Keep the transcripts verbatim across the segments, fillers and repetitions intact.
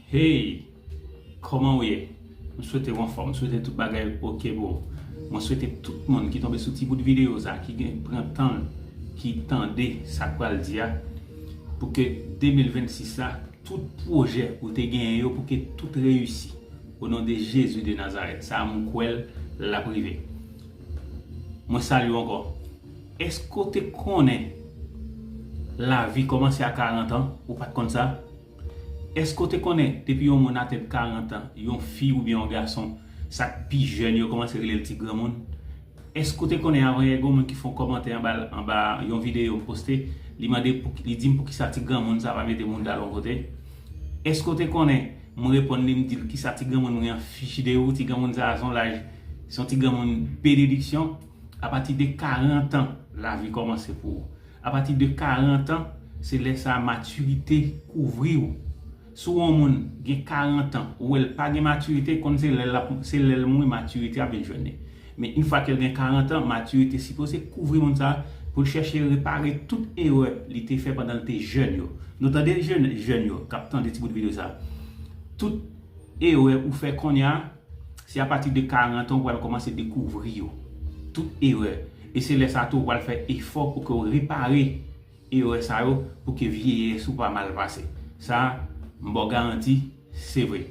Hey, kòman w ye? M swete w anfòm, m swete tout bagay oke pou ou. Mwen swete tout moun ki tonbe sou ti bout videyo sa, ki gen pran tan l, ki tande sa k pral di a, pou ke de mil vennsis la, tout pwojè ou te genyen yo, pou ke tout reyisi. O non de Jezi de Nazarèt, sa a m kwè l, l ap rive. Mwen salye w ankò. Èske w te konnen lavi kòmanse a karant an? Ou pa t konn sa? Èske w te konnen depi yon moun atenn karant an, yon fi oubyen yon gason, sa k pi jèn yo kòmanse rele l ti granmoun? Èske w te konnen avanyè gen yon moun ki fè yon kòmantè anba, anba yon videyo m poste, li mande pou, li di m poukisa ti granmoun sa pa mete moun da l yon kote? Èske w te konnen m reponn li, m di l kisa ti granmoun mwen an fichi de ou, ti granmoun sa a se yon laj, se yon ti granmoun benediksyon. Apati de karant an, lavi kòmanse pou ou. Apati de karant an, se lè sa a matirite kouvri w. Si w yon moun gen karant an, ou wè l pa gen matirite, konn se lè l ap, se lè l mouri matirite ap vin jwenn li. Men yon fwa ke l gen karant an, matirite sipoze kouvri moun sa a pou l chèche repare tout erè li te fè pandan l te jèn yo. Nou tande jèn, jèn yo k ap tande ti bout videyo sa a. Tout erè ou fè kounye a, se apati de karant an ou pral kòmanse dekouvri yo. Tout erè. E se lè sa a tou ou pral fè efò pou ke w repare erè sa yo, pou ke vyeyès ou pa mal pase. Sa, m ba w garanti, se vre.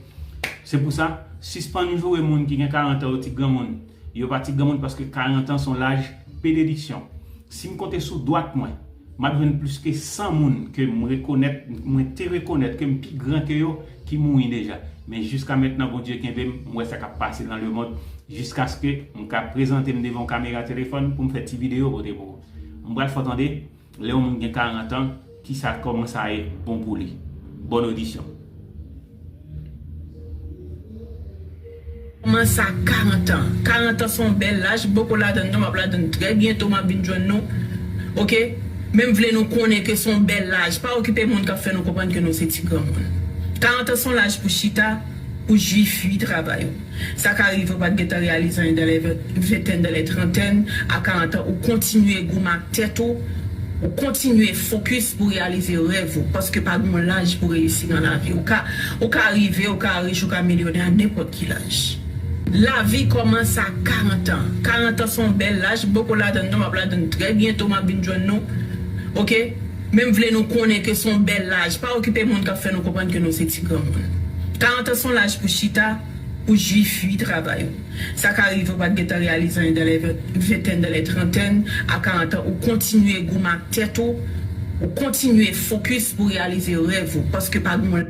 Se pou sa, sispann joure moun ki gen karant an yo ti granmoun. Yo pa ti granmoun paske karant an se yon laj benediksyon. Si m konte sou dwat mwen, m ap jwenn plis ke san moun ke m rekonèt, mwen te rekonèt ke m pi gran ke yo, ki mouri deja. Men jiska mentnan, Bondye kenbe m, m wè sa k ap pase nan lemonn, jiskaske m ka prezante m devan yon kamera telefòn pou m fè ti videyo pote pou ou. M pral fè w tande, lè yon moun gen karant an, kisa, kòman sa ye bon pou li. Bòn odisyon. Kòmanse a karant an. Karant an se yon bèl laj, m poko ladann non, m ap ladann trè byento, m ap vin jwenn nou. Oke? Men m vle nou konnen ke se yon bèl laj. Pa okipe moun k ap fè nou konprann ke nou se ti granmoun. Karant an se yon laj pou chita, pou jwi fwi travay ou. Sa ka rive ou pa t gentan reyalize anyen dans les vingtaines, dans les trentaines, a karant an, ou kontinye goumen ak tèt ou, ou kontinye fokis pou reyalize rèv ou, paske pa gen yon laj pou reyisi nan lavi. Ou ka, ou ka rive, ou ka rich, ou ka milyonè a nenpòt ki laj. Lavi kòmanse a karant an. Karant an se yon bèl laj, m poko ladann non, m ap ladann trè byento, m ap vin jwenn nou. Oke? Men m vle nou konnen ke se yon bèl laj. Pa okipe moun k ap fè nou konprann ke nou se ti granmoun. Karant an se yon laj pou chita, pou jwi fwi travay ou. Sa ka rive ou pa t gentan reyalize anyen dans les vingtaines, dans les trentaines, a karant an, ou kontinye goumen ak tèt ou, ou kontinye fokis pou reyalize rèv ou, paske pa gen yon